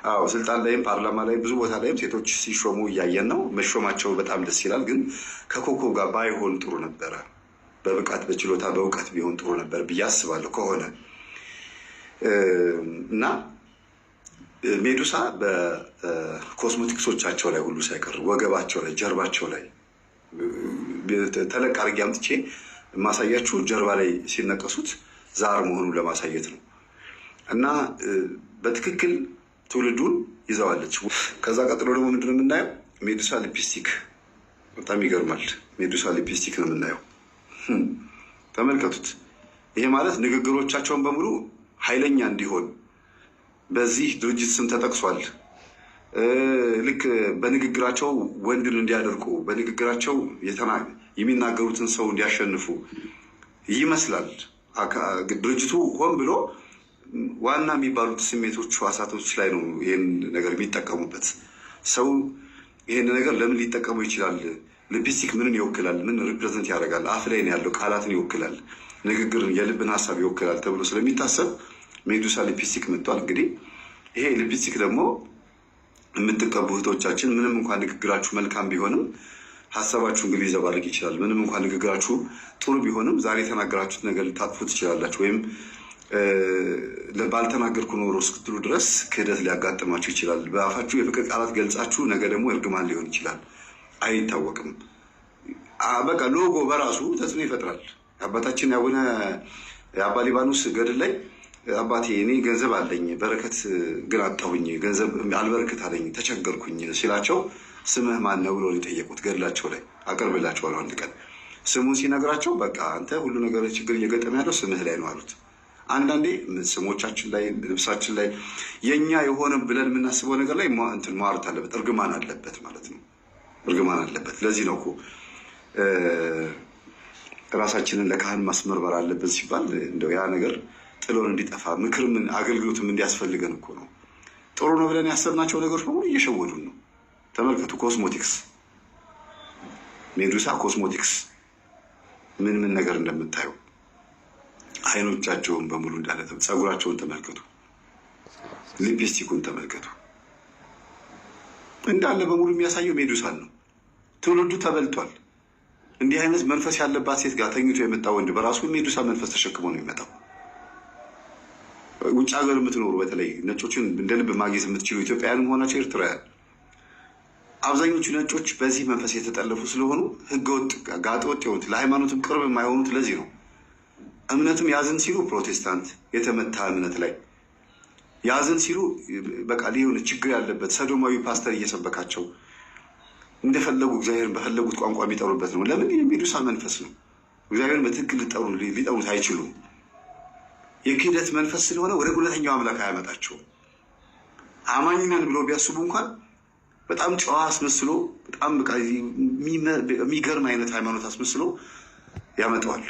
አዎ፣ ስልጣን ላይም ፓርላማ ላይ ብዙ ቦታ ላይም ሴቶች ሲሾሙ እያየን ነው። መሾማቸው በጣም ደስ ይላል። ግን ከኮከብ ጋር ባይሆን ጥሩ ነበረ። በብቃት፣ በችሎታ፣ በእውቀት ቢሆን ጥሩ ነበር ብዬ አስባለሁ ከሆነ። እና ሜዱሳ በኮስሞቲክሶቻቸው ላይ ሁሉ ሳይቀር ወገባቸው ላይ፣ ጀርባቸው ላይ፣ ተለቅ አድርጌ አምጥቼ የማሳያችሁ ጀርባ ላይ ሲነቀሱት ዛር መሆኑን ለማሳየት ነው። እና በትክክል ትውልዱን ይዘዋለች። ከዛ ቀጥሎ ደግሞ ምንድን ነው የምናየው? ሜዱሳ ሊፕስቲክ። በጣም ይገርማል። ሜዱሳ ሊፕስቲክ ነው የምናየው። ተመልከቱት። ይሄ ማለት ንግግሮቻቸውን በሙሉ ኃይለኛ እንዲሆን በዚህ ድርጅት ስም ተጠቅሷል። ልክ በንግግራቸው ወንድን እንዲያደርቁ፣ በንግግራቸው የሚናገሩትን ሰው እንዲያሸንፉ ይመስላል። ድርጅቱ ሆን ብሎ ዋና የሚባሉት ስሜቶች፣ ህዋሳቶች ላይ ነው ይህን ነገር የሚጠቀሙበት። ሰው ይህን ነገር ለምን ሊጠቀሙ ይችላል? ሊፕስቲክ ምንን ይወክላል? ምን represent ያደርጋል? አፍ ላይ ነው ያለው፣ ቃላትን ይወክላል፣ ንግግርን፣ የልብን ሀሳብ ይወክላል ተብሎ ስለሚታሰብ ሜዱሳ ሊፕስቲክ መጥቷል። እንግዲህ ይሄ ሊፕስቲክ ደግሞ የምትቀቡ እህቶቻችን ምንም እንኳን ንግግራችሁ መልካም ቢሆንም ሀሳባችሁ እንግዲህ ሊዘባርቅ ይችላል። ምንም እንኳን ንግግራችሁ ጥሩ ቢሆንም ዛሬ የተናገራችሁት ነገር ልታጥፉ ትችላላችሁ። ወይም ባልተናገርኩ ኖሮ እስክትሉ ድረስ ክህደት ሊያጋጥማችሁ ይችላል። በአፋችሁ የፍቅር ቃላት ገልጻችሁ ነገ ደግሞ እርግማን ሊሆን ይችላል፣ አይታወቅም። በቃ ሎጎ በራሱ ተጽዕኖ ይፈጥራል። አባታችን አቡነ አባ ሊባኖስ ገድል ላይ አባቴ እኔ ገንዘብ አለኝ በረከት ግን አጣሁኝ፣ ገንዘብ አልበረከት አለኝ ተቸገርኩኝ ሲላቸው ስምህ ማን ነው ብሎ የጠየቁት ገድላቸው ላይ አቀርብላቸዋለሁ አንድ ቀን። ስሙን ሲነግራቸው በቃ አንተ ሁሉ ነገር ችግር እየገጠመ ያለው ስምህ ላይ ነው አሉት። አንዳንዴ ስሞቻችን ላይ፣ ልብሳችን ላይ፣ የኛ የሆነ ብለን የምናስበው ነገር ላይ እንትን ሟርት አለበት፣ እርግማን አለበት ማለት ነው። እርግማን አለበት። ለዚህ ነው እኮ ራሳችንን ለካህን ማስመርመር አለብን ሲባል እንደው ያ ነገር ጥሎን እንዲጠፋ ምክር ምን አገልግሎትም እንዲያስፈልገን እኮ ነው። ጥሩ ነው ብለን ያሰብናቸው ነገሮች በሙሉ እየሸወዱን ነው። ተመልከቱ፣ ኮስሞቲክስ፣ ሜዱሳ ኮስሞቲክስ ምን ምን ነገር እንደምታዩ፣ አይኖቻቸውን በሙሉ እንዳለ፣ ፀጉራቸውን ተመልከቱ፣ ሊፕስቲኩን ተመልከቱ። እንዳለ በሙሉ የሚያሳየው ሜዱሳን ነው። ትውልዱ ተበልቷል። እንዲህ አይነት መንፈስ ያለባት ሴት ጋር ተኝቶ የመጣ ወንድ በራሱ ሜዱሳ መንፈስ ተሸክሞ ነው የሚመጣው። ውጭ ሀገር የምትኖሩ፣ በተለይ ነጮችን እንደ ልብ ማግኘት የምትችሉ ኢትዮጵያውያንም ሆናቸው ኤርትራውያን፣ አብዛኞቹ ነጮች በዚህ መንፈስ የተጠለፉ ስለሆኑ ህገወጥ ጋጠወጥ የሆኑት፣ ለሃይማኖትም ቅርብ የማይሆኑት ለዚህ ነው። እምነትም ያዝን ሲሉ ፕሮቴስታንት የተመታ እምነት ላይ ያዝን ሲሉ በቃ ሊሆን ችግር ያለበት ሰዶማዊ ፓስተር እየሰበካቸው እንደፈለጉ እግዚአብሔርን በፈለጉት ቋንቋ የሚጠሩበት ነው። ለምን? የሜዱሳ መንፈስ ነው። እግዚአብሔርን በትክክል ሊጠሩት አይችሉም። የክህደት መንፈስ ስለሆነ ወደ እውነተኛው አምላክ አያመጣቸውም። አማኝ ነን ብሎ ቢያስቡ እንኳን በጣም ጨዋ አስመስሎ፣ በጣም በቃ የሚገርም አይነት ሃይማኖት አስመስሎ ያመጣዋል።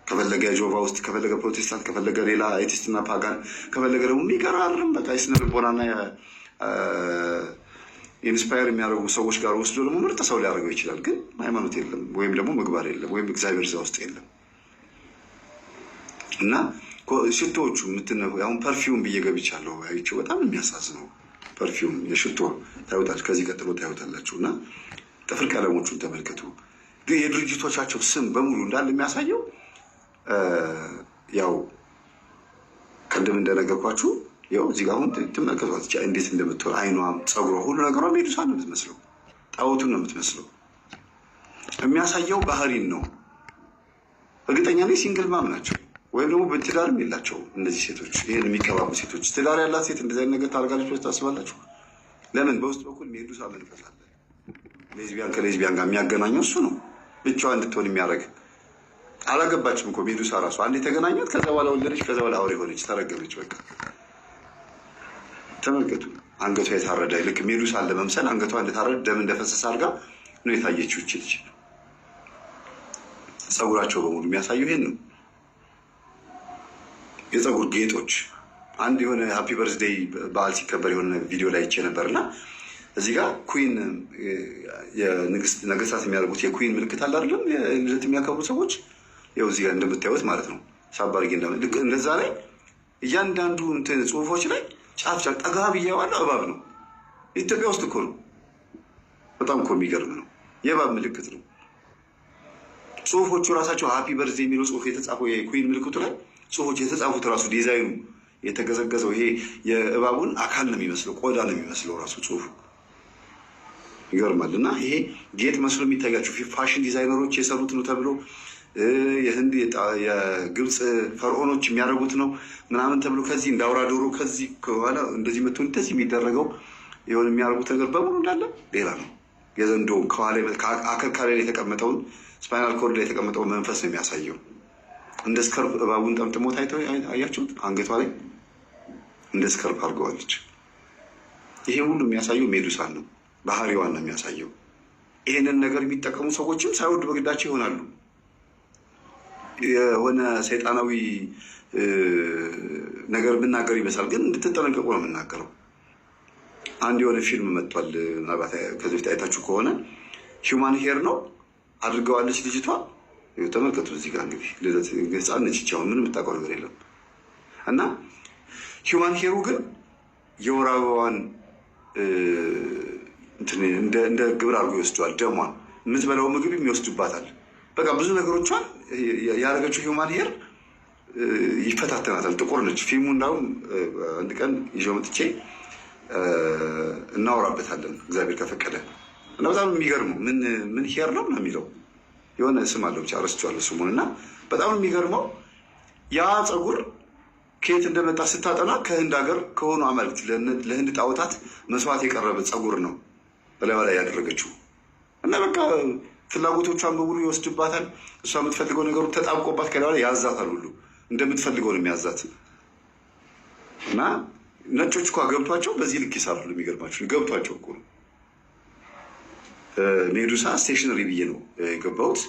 ከፈለገ ጆቫ ውስጥ፣ ከፈለገ ፕሮቴስታንት፣ ከፈለገ ሌላ atheist ና pagan፣ ከፈለገ ደግሞ የሚገራርም በቃ የስነ ልቦናና inspire የሚያደርጉ ሰዎች ጋር ወስዶ ደግሞ ምርጥ ሰው ሊያደርገው ይችላል። ግን ሃይማኖት የለም ወይም ደግሞ ምግባር የለም ወይም እግዚአብሔር እዛ ውስጥ የለም። እና ሽቶዎቹ አሁን perfume ብዬ ገብቻለሁ፣ አይቼው በጣም የሚያሳዝነው perfume የሽቶ ታዩታል፣ ከዚህ ቀጥሎ ታዩታላችሁ። እና ጥፍር ቀለሞቹን ተመልከቱ። ግን የድርጅቶቻቸው ስም በሙሉ እንዳለ የሚያሳየው ያው ቅድም እንደነገርኳችሁ ያው እዚህ ጋር አሁን ትመልከቷት እንዴት እንደምትሆን፣ አይኗም፣ ፀጉሯ፣ ሁሉ ነገሯ ሜዱሳ ነው የምትመስለው፣ ጣዖቱን ነው የምትመስለው። የሚያሳየው ባህሪን ነው። እርግጠኛ ነኝ single mom ናቸው ወይም ደግሞ በትዳርም የላቸውም እነዚህ ሴቶች፣ ይህን የሚቀባቡ ሴቶች። ትዳር ያላት ሴት እንደዚህ አይነት ነገር ታደርጋለች ብላችሁ ታስባላችሁ? ለምን? በውስጥ በኩል ሜዱሳ መንፈስ አለ። lesbian ከ lesbian ጋር የሚያገናኘው እሱ ነው። ብቻዋ እንድትሆን የሚያደርግ። አላገባችም እኮ ሜዱሳ ራሱ። አንድ የተገናኛት ከዛ በኋላ ወለደች። ከዛ በኋላ አውሬ ሆነች፣ ተረገመች። በቃ ተመልከቱ፣ አንገቷ የታረደ፣ ልክ ሜዱሳን ለመምሰል አንገቷ እንደታረደ ደም እንደፈሰሰ አድርጋ ነው የታየችው ይቺ ልጅ። ፀጉራቸው በሙሉ የሚያሳየው ይሄን ነው። የፀጉር ጌጦች፣ አንድ የሆነ happy birthday በዓል ሲከበር የሆነ ቪዲዮ ላይ አይቼ ነበር። እና እዚህ ጋር queen፣ የንግስት ነገስታት የሚያደርጉት የ queen ምልክት አለ አይደለም? ልደት የሚያከብሩ ሰዎች ይኸው እዚህ ጋር እንደምታዩት ማለት ነው። ሳባርጌ ልክ እንደዛ ላይ እያንዳንዱ እንትን ጽሁፎች ላይ ጫፍ ጫፍ ጠጋ ብያዋለሁ እባብ ነው። ኢትዮጵያ ውስጥ እኮ ነው። በጣም እኮ የሚገርም ነው። የእባብ ምልክት ነው። ጽሁፎቹ ራሳቸው happy birthday የሚለው ጽሁፍ የተጻፈው የ queen ምልክቱ ላይ ጽሁፎች የተጻፉት ራሱ ዲዛይኑ የተገዘገዘው ይሄ የእባቡን አካል ነው የሚመስለው፣ ቆዳ ነው የሚመስለው ራሱ ጽሁፉ፣ ይገርማል። እና ይሄ ጌጥ መስሎ የሚታያቸው fashion designer ኦች የሰሩት ነው ተብሎ፣ የህንድ የግብፅ ፈርዖኖች የሚያደርጉት ነው ምናምን ተብሎ፣ ከዚህ እንደ አውራ ዶሮ ከዚህ ከኋላ እንደዚህ መቶ እንደዚህ የሚደረገው የሆነ የሚያደርጉት ነገር በሙሉ እንዳለ ሌላ ነው። የዘንዶውን ከኋላ አከርካሪ ላይ የተቀመጠውን፣ spinal cord ላይ የተቀመጠውን መንፈስ ነው የሚያሳየው። እንደ scarf እባቡን ጠምጥሞ ታይተው አያችሁት? አንገቷ ላይ እንደ scarf አድርገዋለች። ይሄ ሁሉ የሚያሳየው ሜዱሳን ነው፣ ባህሪዋን ነው የሚያሳየው። ይሄንን ነገር የሚጠቀሙ ሰዎችም ሳይወዱ በግዳቸው ይሆናሉ። የሆነ ሰይጣናዊ ነገር የምናገር ይመስላል፣ ግን እንድትጠነቀቁ ነው የምናገረው። አንድ የሆነ ፊልም መጥቷል። ምናልባት ከዚህ በፊት አይታችሁ ከሆነ human hair ነው አድርገዋለች ልጅቷ። ተመልከቱ እዚህ ጋር እንግዲህ ልደት፣ ህፃን ነች፣ አሁን ምንም የምታውቀው ነገር የለም። እና human hair ኡ ግን የወር አበባዋን እንደ ግብር አድርጎ ይወስደዋል። ደሟን፣ የምትበላው ምግብ ይወስዱባታል። በቃ ብዙ ነገሮቿን ያደረገችው human hair ይፈታተናታል። ጥቁር ነች። ፊልሙ እንዳውም አንድ ቀን ይዤው መጥቼ እናወራበታለን እግዚአብሔር ከፈቀደ። እና በጣም የሚገርመው ምን ምን hair ነው ነው የሚለው፣ የሆነ ስም አለው፣ ብቻ ረስቼዋለሁ ስሙን። እና በጣም የሚገርመው ያ ፀጉር ከየት እንደመጣ ስታጠና ከህንድ ሀገር ከሆኑ አማልክት ለህንድ ጣዖታት መስዋዕት የቀረበ ፀጉር ነው በላይዋ ላይ ያደረገችው። እና በቃ ፍላጎቶቿን በሙሉ ይወስድባታል። እሷ የምትፈልገው ነገሩ ተጣብቆባት ከላዩ ላይ ያዛታል። ሁሉ እንደምትፈልገው ነው የሚያዛት። እና ነጮች እኳ ገብቷቸው በዚህ ልክ ይሰራሉ። የሚገርማቸው ገብቷቸው እኮ ነው። ሜዱሳ stationery ብዬ ነው የገባሁት።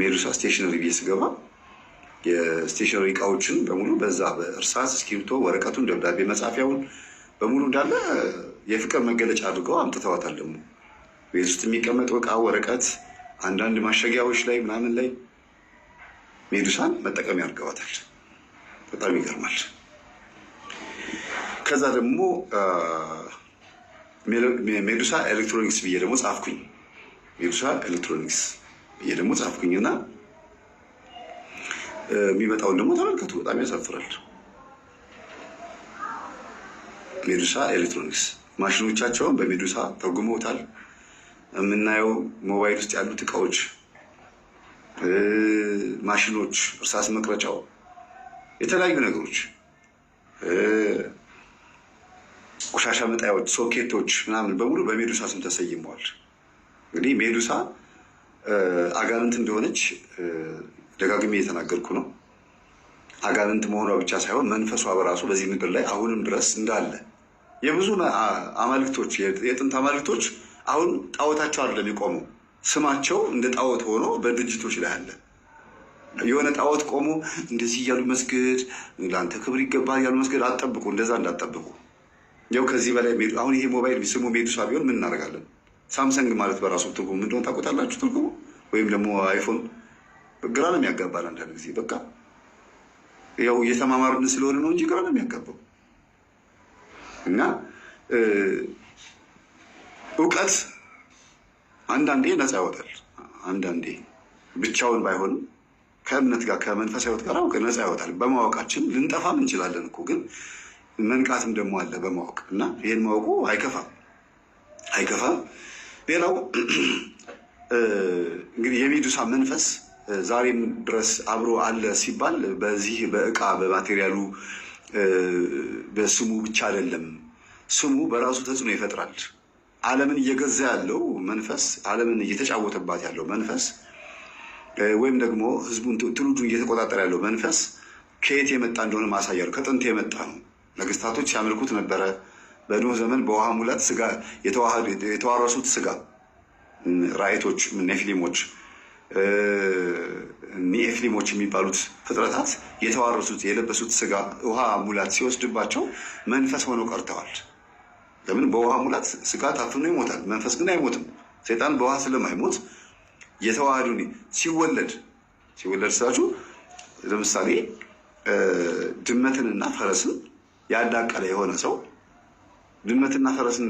ሜዱሳ stationery ብዬ ስገባ የ stationery እቃዎችን በሙሉ በዛ በእርሳስ፣ እስክሪብቶ፣ ወረቀቱን፣ ደብዳቤ መጻፊያውን በሙሉ እንዳለ የፍቅር መገለጫ አድርገው አምጥተዋታል። ደግሞ ቤት ውስጥ የሚቀመጥ እቃ፣ ወረቀት፣ አንዳንድ ማሸጊያዎች ላይ ምናምን ላይ ሜዱሳን መጠቀም ያድርገዋታል። በጣም ይገርማል። ከዛ ደግሞ ሜዱሳ ኤሌክትሮኒክስ ብዬ ደግሞ ጻፍኩኝ። ሜዱሳ ኤሌክትሮኒክስ ብዬ ደግሞ ጻፍኩኝ እና የሚመጣውን ደግሞ ተመልከቱ። በጣም ያሳፍራል። ሜዱሳ ኤሌክትሮኒክስ ማሽኖቻቸውን በሜዱሳ ተርጉመውታል። የምናየው ሞባይል ውስጥ ያሉት እቃዎች፣ ማሽኖች፣ እርሳስ መቅረጫው፣ የተለያዩ ነገሮች፣ ቆሻሻ መጣያዎች፣ ሶኬቶች ምናምን በሙሉ በሜዱሳ ስም ተሰይመዋል። እንግዲህ ሜዱሳ አጋንንት እንደሆነች ደጋግሜ እየተናገርኩ ነው። አጋንንት መሆኗ ብቻ ሳይሆን መንፈሷ በራሱ በዚህ ምድር ላይ አሁንም ድረስ እንዳለ የብዙ አማልክቶች የጥንት አማልክቶች አሁን ጣዖታቸው አይደለም የቆመው፣ ስማቸው እንደ ጣዖት ሆኖ በድርጅቶች ላይ አለ። የሆነ ጣዖት ቆሞ እንደዚህ እያሉ መስገድ፣ ለአንተ ክብር ይገባል እያሉ መስገድ አትጠብቁ። እንደዛ እንዳትጠብቁ። ያው ከዚህ በላይ አሁን ይሄ ሞባይል ስሙ ሜዱሳ ቢሆን ምን እናደርጋለን? ሳምሰንግ ማለት በራሱ ትርጉሙ እንደሆነ ታውቁታላችሁ? ትርጉሙ ወይም ደግሞ አይፎን ግራ ነው የሚያጋባል። አንዳንድ ጊዜ በቃ ያው እየተማማርን ስለሆነ ነው እንጂ ግራ ነው የሚያጋባው። እና እውቀት አንዳንዴ ነፃ ያወጣል። አንዳንዴ ብቻውን ባይሆንም ከእምነት ጋር ከመንፈሳዊ ሕይወት ጋር ነፃ ያወጣል። በማወቃችን ልንጠፋም እንችላለን እኮ ግን መንቃትም ደግሞ አለ በማወቅ እና ይህን ማወቁ አይከፋም አይከፋም። ሌላው እንግዲህ የሜዱሳ መንፈስ ዛሬም ድረስ አብሮ አለ ሲባል በዚህ በእቃ በማቴሪያሉ በስሙ ብቻ አይደለም። ስሙ በራሱ ተጽዕኖ ይፈጥራል። ዓለምን እየገዛ ያለው መንፈስ፣ ዓለምን እየተጫወተባት ያለው መንፈስ ወይም ደግሞ ህዝቡን ትውልዱን እየተቆጣጠረ ያለው መንፈስ ከየት የመጣ እንደሆነ ማሳያ ነው። ከጥንት የመጣ ነው። ነገስታቶች ሲያመልኩት ነበረ። በኖህ ዘመን በውሃ ሙላት ስጋ የተዋረሱት ስጋ ራእይቶች፣ ኔፍሊሞች ኔፍሊሞች የሚባሉት ፍጥረታት የተዋረሱት የለበሱት ስጋ ውሃ ሙላት ሲወስድባቸው መንፈስ ሆነው ቀርተዋል። ለምን? በውሃ ሙላት ስጋ ታፍኖ ይሞታል፣ መንፈስ ግን አይሞትም። ሰይጣን በውሃ ስለማይሞት የተዋህዱ ሲወለድ ሲወለድ ስላችሁ ለምሳሌ ድመትንና ፈረስን ያዳቀለ የሆነ ሰው ድመትና ፈረስን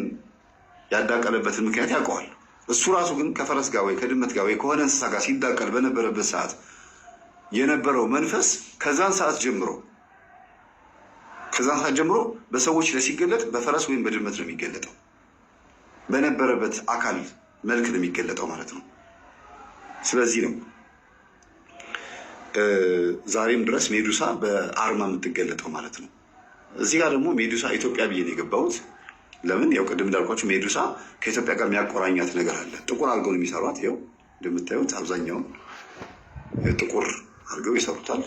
ያዳቀለበትን ምክንያት ያውቀዋል። እሱ ራሱ ግን ከፈረስ ጋር ወይ ከድመት ጋር ወይ ከሆነ እንስሳ ጋር ሲዳቀል በነበረበት ሰዓት የነበረው መንፈስ ከዛን ሰዓት ጀምሮ በሰዎች ላይ ሲገለጥ በፈረስ ወይም በድመት ነው የሚገለጠው። በነበረበት አካል መልክ ነው የሚገለጠው ማለት ነው። ስለዚህ ነው ዛሬም ድረስ ሜዱሳ በአርማ የምትገለጠው ማለት ነው። እዚህ ጋር ደግሞ ሜዱሳ ኢትዮጵያ ብዬ ነው የገባሁት። ለምን ያው ቅድም እንዳልኳቸው ሜዱሳ ከኢትዮጵያ ጋር የሚያቆራኛት ነገር አለ። ጥቁር አድርገው ነው የሚሰሯት። ይኸው እንደምታዩት አብዛኛውን ጥቁር አድርገው ይሰሩታል።